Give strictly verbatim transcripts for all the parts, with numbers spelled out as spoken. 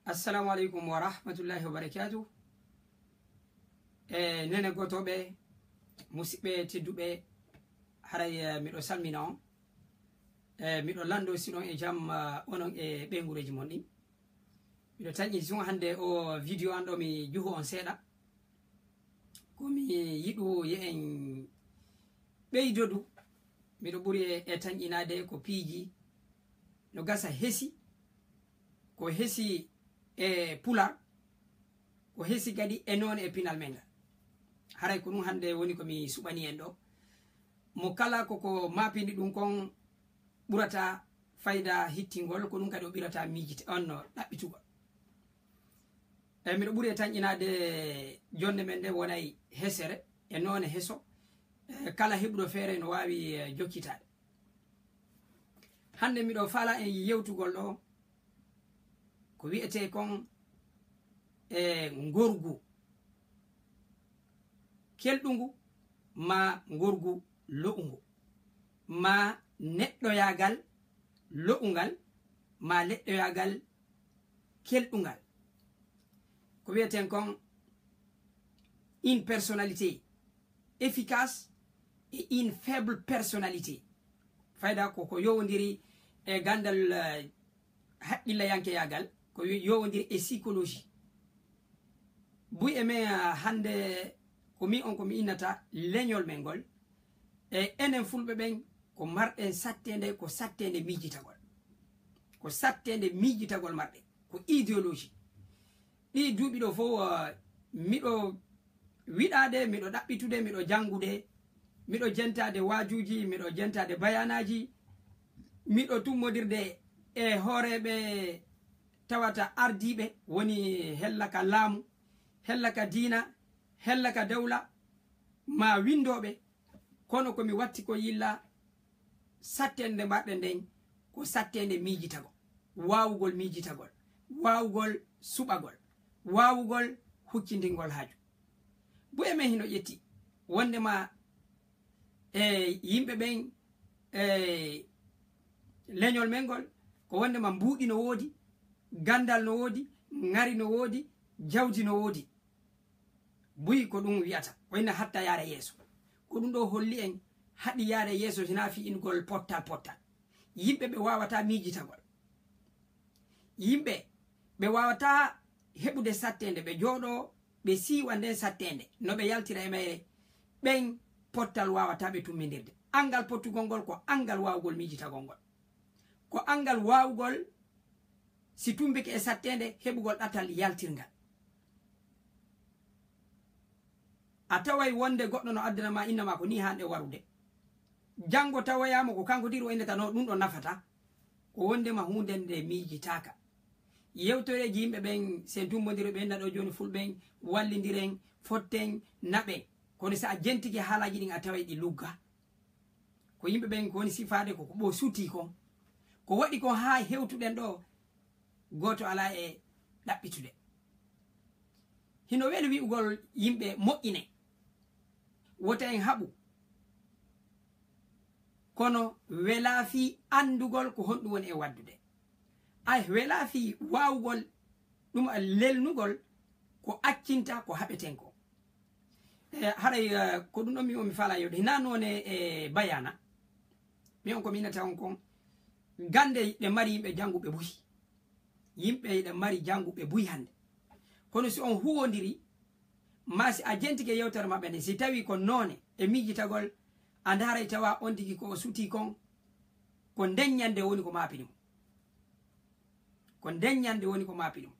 Assalamu aleykum wa rahmatullahi wa barakatuh. E nene gotoɓe, musidɓe tedduɓe, haray, eh, miɗo salmina on. E miɗo lanndo si ɗon e jam, eh, onon e ɓeyngureeji mon ɗin. Miɗo tanƴi tun hannde o video an ɗo mi juhu on seeɗa. Ko mi yiɗu ye'en ɓeydodu, miɗo ɓuri e, e tanƴinaade ko piiji no gasa hesi, ko hesi e pular, ko hesi kadi e noone e pinal men ngal. Haray ko ɗum hannde woni ko mi suɓani en ɗo. Mo kala koko maapini ɗum kon ɓurata fayda hittingol, ko ɗum kadi o ɓurata miijite, on no ɗaɓɓitugol. E miɗo ɓuri e tanƴinaade jonde men nde wonay hesere e noone heso. E kala heɓuɗo feere no waawi, e, jokkitaade. Hannde miɗo faala en yewtugol ɗo ko wi'etee kon e ngorgu kelɗungu ma ngorgu lo'ungu ma neɗɗoyaagal lo'ungal ma neɗɗoyaagal kelɗungal. Ko wi'eten kon une personnalité efficace et une faible personnalité. Fayda ko, ko yowondiri e ganndal, eh, haqqillayankeyaagal, ko yo-, yowondiri e psychologie. Buy e men, ah, hannde ko mi on ko mi innata leñol men ngol. E enen fulɓe ɓen ko marɗen satteende, ko satteende miijitagol. Ko satteende miijitagol marɗen, ko idéologie. Ɗii duuɓi ɗo fof, ah, miɗo wiɗaade, miɗo ɗaɓɓitude, miɗo janngude, miɗo jentaade waajuuji, miɗo jentaade bayaanaaji, miɗo tummodirde e hooreeɓe tawata ardiiɓe, woni hella ka laamu, hella ka diina, hella ka dawla, ma winndooɓe, kono ko mi watti ko yilla satteende mbaɗɗen nden ko satteende miijitagol, waawugol miijitagol, waawugol suɓagol, waawugol huccindingol haaju. Buy e men hino ƴetti wonndema e yimɓe ɓen e leñol men ngol ko wonndema mbuuɗi no woodi, ganndal no woodi, ŋari no woodi, jawdi no woodi. Buy ko ɗum wi'ata, o ina hatta yaara yeeso. Ko ɗum ɗo holli en haɗi yaara yeeso, hinaa fii inugol pottal pottal. Yimɓe ɓe waawataa miijitagol. Yimɓe ɓe waawataa heɓude satteende, ɓe jooɗoo, ɓe siiwa nden satteende, no ɓe yaltira e mayre, ɓen pottal waawataa ɓe tummindirde. Anngal pottugol ngol ko anngal waawugol miijitagol ngol. Ko anngal waawugol, si tumbike e satteende, heɓugol ɗatal yaltirngal. A taway wonde goɗɗo no addana ma, inna ma ko ni haanɗe warude. Janngo tawoyaama ko kanko tigi o innata no ɗum ɗo nafata. Ko wondema huunde nde miijitaaka. Yewtoreeji yimɓe ɓen, sen tumbondiro ɓe inna ɗo jooni fulɓen, wallindiren, fotten, naɓen. Kono si a jentike haalaaji ɗin a taway ɗi lugga. Ko yimɓe ɓen ko woni sifaade ko, ko ɓo sutii kon. Ko waɗi kon haa hewtuɗen ɗo, gooto alaa e ɗaɓɓitude. Hino weli wi'ugol yimɓe moƴƴine, wota en haɓu. Kono welaa fii anndugol ko honɗum woni e waddude. Ay, welaa fii waawugol ɗum lelnugol ko accinta ko haɓeten ko. E, haray, e, ko ɗum ɗon mi on mi faalaa yewde. Hinaa noone e bayaana. Mi on ko mi innata on kon. Gannde ɗe mari yimɓe jannguɓe buy. Yimɓe ɗe mari jannguɓe buy hannde. Kono si on huwondiri, maa si a jentike yewtere maɓɓe nden, si tawi ko noone e miijitagol, a ndaaray tawa on tigi ko o sutii kon, ko nden ñannde woni ko maapini mo. Ko nden ñannde woni ko maapini mo.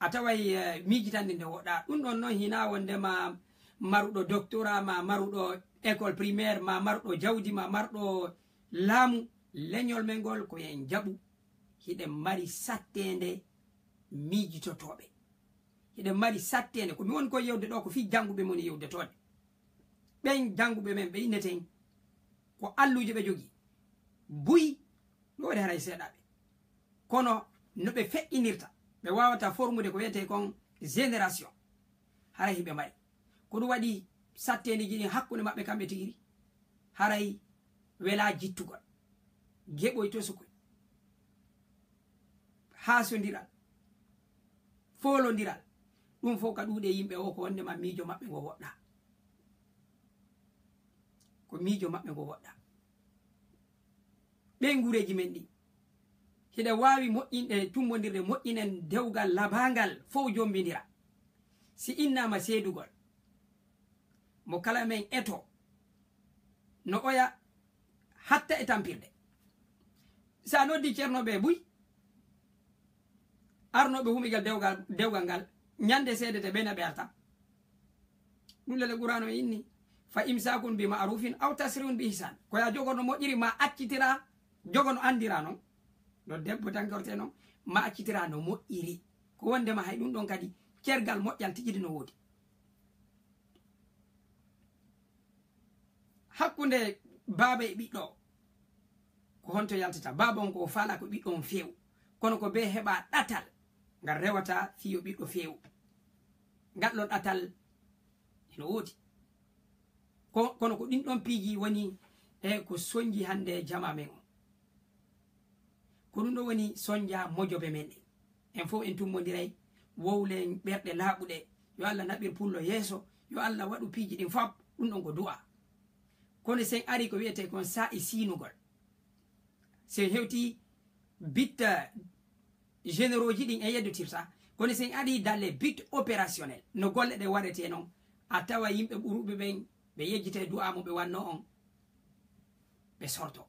A taway, eh, miijitande nde woɗɗaa. Ɗum ɗon noon hinaa wondema maruɗo doctorat, ma maruɗo école primaire, ma maruɗo jawdi, ma maruɗo laamu. Leñol men ngol ko en jaɓu. Hiɗen mari satteende miijitotooɓe. Hiɗen mari satteende. Ko mi woni ko yewde ɗo ko fii jannguɓe moni yewdetoode. Ɓen jannguɓe men ɓe inneten ko alluuje ɓe jogii. Buy, ɗo waɗi haray seeɗaaɓe. Kono no ɓe feƴƴinirta, ɓe waawata formude ko wiyetee kon génération. Haray hiɓe mari. Ko ɗum waɗi satteendeeji ɗin hakkunde maɓɓe kamɓe tigi ɗi. Haray welaa jittugol. Geɓoy tosokoy. Haasondiral. foolondiral. Ɗum fof ka ɗuuɗe yimɓe o, ko wonde ma miijo maɓɓe ngo woɗɗa. Ko miijo maɓɓe ngo woɗɗa. Ɓeynguureeji men ɗi, hiɗa waawi moƴƴinde, tummbondirde, moƴƴinen dewgal labaangal fof jommbindira. Si innama seedugol, mo kala men eto, no oya hatta e tampirde. Sa noddi ceernooɓe buy, arnooɓe humigal dewgal, dewgal ngal, ñande seedete ɓe na ɓe arta. Ɗum lele Qur'aana o inni, "Fa imsaakun bi ma'rufin aw tasrihun bi ihsan." Ko ya jogono moƴƴiri, ma accitira, jogono andira non. No debbo tan korte non, ma accitira no moƴƴiri. Ko wondema hay ɗum ɗon kadi, cergal moƴƴal tigi no woodi. Hakkunde baaba e ɓiɗɗo, ko honto yaltata? Baaba on ko o faala ko ɓiɗɗo on feew, kono ko be heɓa ɗatal ngal rewata fii yo ɓiɗɗo feew. Ngal ɗon ɗatal eno woodi. Ko, kono ko ɗin ɗon piiji woni e ko sonji hannde jama men on. Ko ɗum ɗo woni sonja mojobe men ɗen. En fof en tummondiray, wowlen ɓerɗe laaɓuɗe. Yo Allah naɓir pullo yeeso, yo Allah waɗu piiji ɗin fop. Ɗum ɗon ko du'a. Kono sen ari ko wiyete kon saa'i siinugol. Sen hewti bitta généraux ji ɗin en yeddotirta. Kono sen ari dans les buts opérationnels, no golle ɗe waɗete non, a tawa yimɓe ɓuruɓe ɓen, ɓe yejjita e du'a mo ɓe wanno on, ɓe sorto.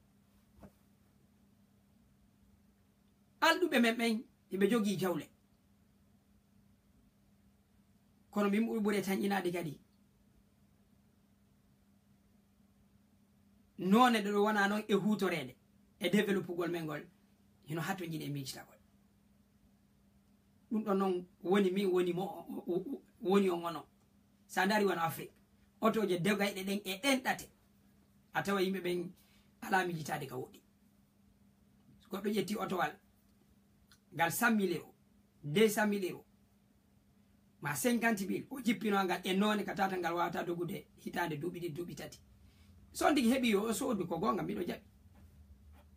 Alɗuɓe men ɓen, hiɓe jogii jawle. Kono min ɓuri ɓure tanƴinaade kadi. Noone ɗo ɗo wona noon e huutoreede e développugol men ngol, hino hatonjini e miijitagol. Ɗum ɗon noon woni min, woni mo, o, o, o, woni on onon. Sa ndaari wano Afrik, otooje dogayɗe ɗen e ɗen ɗate, a tawa yimɓe ɓen alaa miijitaade ka woɗɗi. So goɗɗo ƴetti otowal, ngal cent mille euros, deux cent mille euros, ma cinquante mille, o jippino ngal e noone ka tata ngal wawata dogude hitaande duuɓi ɗiɗi, duuɓi tati. So on tigi heɓi yo o soodu, ko goonga, miɗo jaɓi.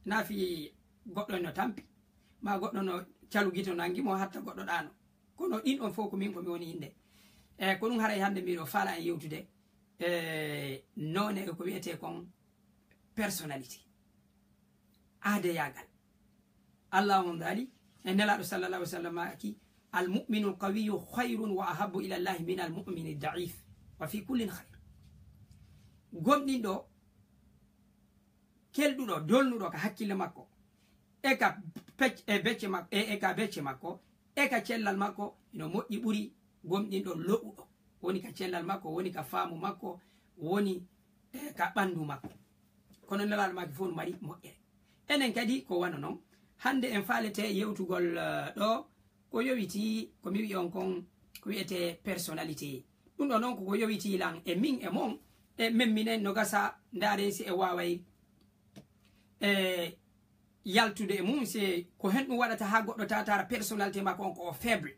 Na fi goɗɗo no tampi, ma goɗɗo no calu gito nangi mo hatta goɗɗo ɗaano. Kono ɗin on fof ko min ko mi woni innde. E ko ɗum haray hannde miɗo faala en yewtude e noone ko wiyetee kon personnalité. Aadeyaagal. Allah on daali e Nelaaɗo sallallahu alaihi wasallam aki, "Al mu'minu al qawiyyu khayrun wa ahabbu ila Allahi min al mu'mini daif, wa fi kullin khayr." Gomɗinɗo kelɗuɗo, dolnuɗo ka hakkille makko, e ka pec-, e becce makko, e, e ka becce makko, e ka cellal makko, ino moƴƴi ɓuri gomɗinɗo lo'uɗo. Woni ka cellal makko, woni ka faamu makko, woni, e, ka ɓandu makko. Kono Nelaaɗo maaki fof no mari moƴƴere. Enen kadi ko wano non. Hannde en faalete yewtugol, eh, ɗo ko yowiti, ko mi wi'i on kon, ko wiyetee personnalité. Ɗum ɗo noon ko ko yowiti lan e min e mon, e men minen no gasa ndaaren si e waaway, e, yaltude e mum, si ko hen ɗum waɗata haa goɗɗo tawata personnalité makko on ko o faible.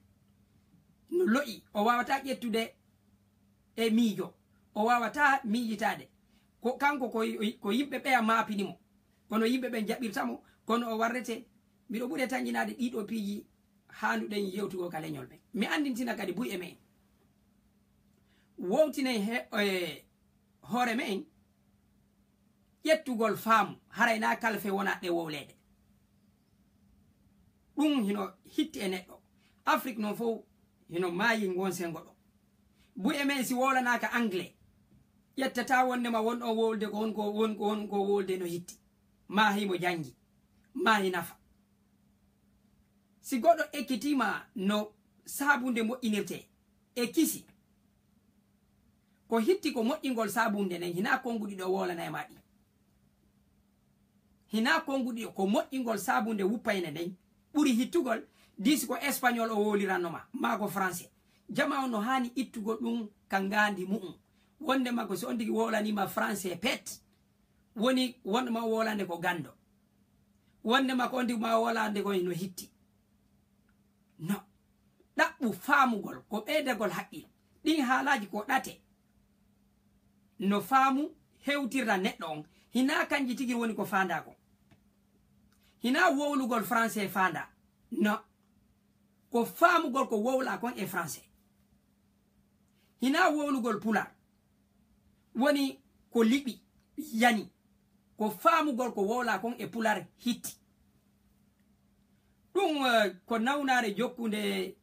No lo'i, o waawata ƴettude e miijo, o waawata miijitaade. Ko kanko ko, ko yimɓe ɓeya maapini mo, kono yimɓe ɓen jaɓirta mo, kono o warrete. Miɗo ɓuri e tanƴinaade ɗiɗo piiji haanduɗen yewtugol ka leñol ɓen. Mi anndintina kadi buy e men. Wowtinen he, e hoore men, ƴettugol faamu, haray na kalfe wona ɗe wowleede. Ɗum hino hitti e neɗɗo. Afrik noon fof hino maayi ngon sengo ɗo. Buy e men si wowlanaaka anglais, ƴettata wondema won ɗon wowlude ko won ko, won ko, won ko wowlude no hitti. Ma himo janngi, ma hi nafa. Si goɗɗo ekkitima no saabunde moƴƴinirte e kisi, ko hitti ko moƴƴingol saabunde nden, hina konnguɗi ɗo wowlana e ma ɗi. Hina konnguɗi ɗo, ko moƴƴingol saabunde wuppayne nden ɓuri hittugol, disi ko espagnol o wowliranno ma, maa ko français. Jama on no haani ittugol ɗum ka ngaandi mu'um. Wondema ko si on tigi wowlanima français pet, woni wondema o wowlande ko ganndo. Wondema ko on tigi ma wowlande ko no hitti. No. Ɗaɓɓu faamugol ko ɓeydagol haqqil. Ɗin haalaaji ko ɗate. No faamu hewtirta neɗɗo on. Hina kanji tigi woni ko faanda kon. Hina wowlugol français faanda. No. Ko faamugol ko wowlaa kon e français. Hinaa wowlugol pulaar woni ko liɓi, yani. Ko faamugol ko wowlaa kon e pulaar hitti. Ɗum, eh, ko nawnaare jokkunde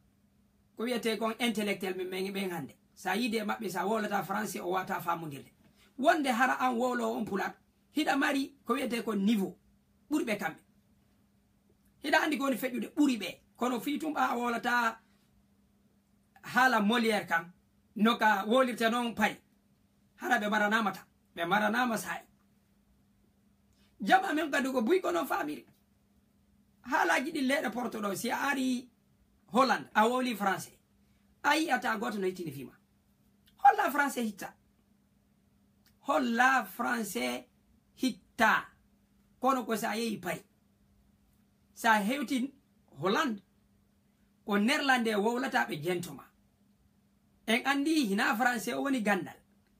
ko wiyetee kon intellectuel men, men, ɓen hannde. So a yiidi e maɓɓe, so a wowlataa français, o waawataa faamondirde. Wonde hara an wowloowo on pulaar, hiɗa mari ko wiyetee kon niveau ɓuri ɓe kamɓe. Hiɗa anndi ko woni feƴƴude ɓuri ɓe. Kono fii tun ɓa a wowlataa haala Molière kan, no ka wowlirte non Paris. Hara ɓe maranaama tan. Ɓe maranaama saa'i. Jamaa men kadi ko buy ko non faamiri. Haalaaji ɗin leyɗe porto ɗo, si a ari Hollande, a wowli français, a yi'ataa gooto no hittini fii ma. Hollaa français hitta. Hollaa français hitta. Kono ko si a yehi Paris. Si a hewtin Hollande, ko néerlandais wowlataa ɓe jento ma. En anndi hinaa français o woni ganndal.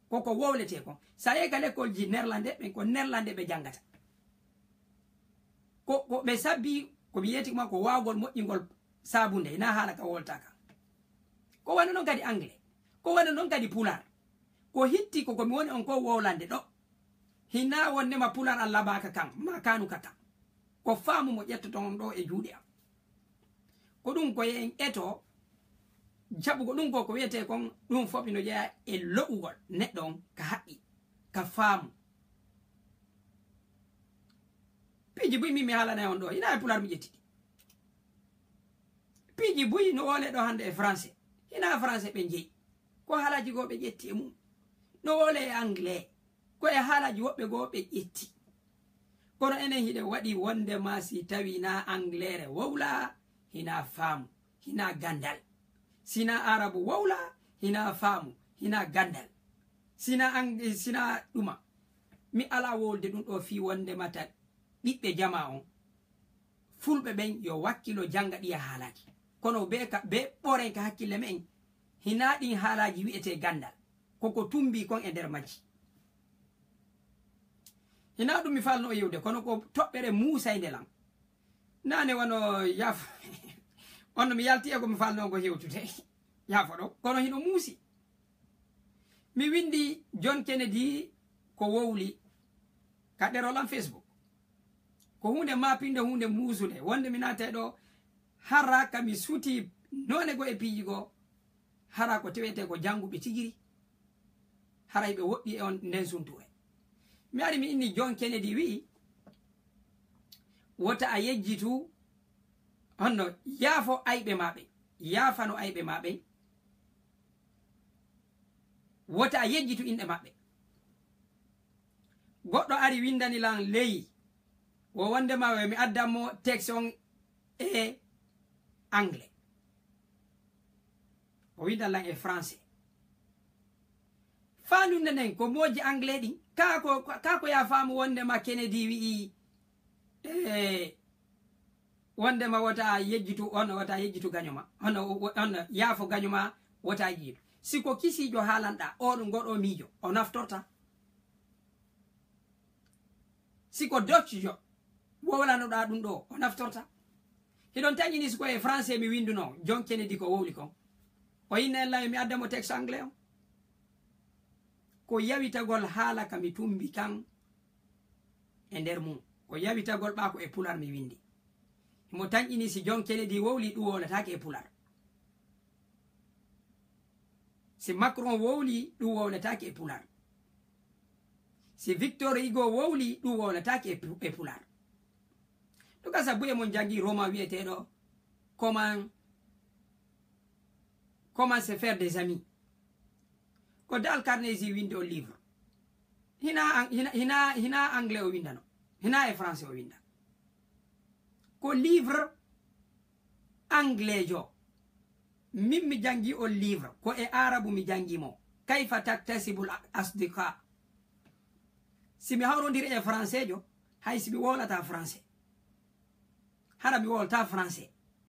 Ko ko wowletee kon. Si a yehi ka lekkolji néerlandais ɓen, ko néerlandais ɓe janngata. Ko, ko ɓe sabbi, ko mi yeeti ma ko waawgol moƴƴingol saabunde, hinaa haala ka wowlataa kan. Ko wano non kadi anglais. Ko wano non kadi pulaar. Ko hitti ko, ko mi woni on ko wowlande ɗo. Hinaa wonde ma pulaar an labaaka kan, ma kaanuka kan. Ko faamu mo ƴettoton on ɗo e juuɗe am. Ko ɗum ko en eto, jaɓugo ɗum ko, ko wiyetee kon, ɗum fof ino jeyaa e lo'ugol neɗɗo on ka haqqi, ka faamu. Piiji buy min mi haalanay on ɗo, hinaa e pulaar mi ƴetti ɗi. Piiji buy no wowlee ɗo hannde e français, hinaa français ɓe jeyi. Ko haalaaji goo ɓe ƴetti e mum. No wowlee e anglais, ko e haalaaji woɓɓe goo ɓe ƴetti. Kono enen hiɗen waɗi wonde ma si tawi na anglere wowlaa, hinaa faamu, hinaa ganndal. Si na arabu wowlaa, hinaa faamu, hinaa ganndal. Si na ang-, si na ɗuma. Mi alaa wowlude ɗum ɗo fii wonde ma ta ɓiɓɓe jamaa on. Fulɓe ɓen yo wakkilo jannga ɗiya haalaaji. Kono be ka, be ɓooren ka hakkille men, hinaa ɗin haalaaji wi'etee ganndal. Ko ko tumbii kon e nder majji. Hinaa ɗum mi faalno yi'ude, kono ko toɓɓere muusaynde lan. Naane wano yaafo, on no mi yalti e ko mi faalno ko hewtude. Yaafo ɗo, kono hino muusi. Mi windi John Kennedy ko wowli ka ɗerol am Facebook. Ko huunde maapinde, huunde muusunde. Wonde mi naatay ɗo, hara ka mi suti noone goo e piiji goo, hara ko tewetee ko jannguɓe tigiri, haray ɓe woɗɗi e on nden suntuure. Mi ari mi inni John Kennedy wi'i, wota a yejjitu, honno, yaafo ayɓe maa ɓen, yaafano ayɓe maa ɓen, wota a yejjitu inɗe maɓɓe. Goɗɗo ari windani lan ley, wo wonde ma mi addan mo texte on e anglais. O windan lan e français. Faalunde nden ko mooji anglais ɗin. Kaa ko, kaa ko ya faamu wonde ma Kennedy wi'i, eh, wonde ma wota yejjitu, on wota yejjitu gaño ma. On, on yaafo gaño ma wota yejjitu. Si ko kisiijo haalanɗaa, on ngoɗo miijo, o naftorta. Si ko doccijo wowlanoɗaa ɗum ɗo, o naftorta. Hiɗon taƴini si ko e français mi winduno, John Kennedy ko wowli kon. O inna en lawi mi adda mo texte anglais on. Ko yawitagol haala ka mi tumbi kan e nder mum. Ko yawitagol ɓaa ko e pular mi windi. Himo tanƴini si John Kennedy wowli ɗum wowlataake e pular. Si Macron wowli ɗum wowlataake e pular. Si Victor Hugo wowli ɗum wowlataake e pu-, e pular. Ɗum ka sabu e mon janngi roman wiyeteeɗo Comment, Comment se faire des amis. Ko Dale Carnegie windi o livre. Hina an-, hina, hina, hina anglais o windano. Hina e français o winda. Ko livre anglais jo. Min mi janngi o livre. Ko e arabu mi janngi mo. Kayfa taktasibul asdiqa. Si mi hawrondiri e français jo, hay si mi wowlata français. Hara mi wowlata français.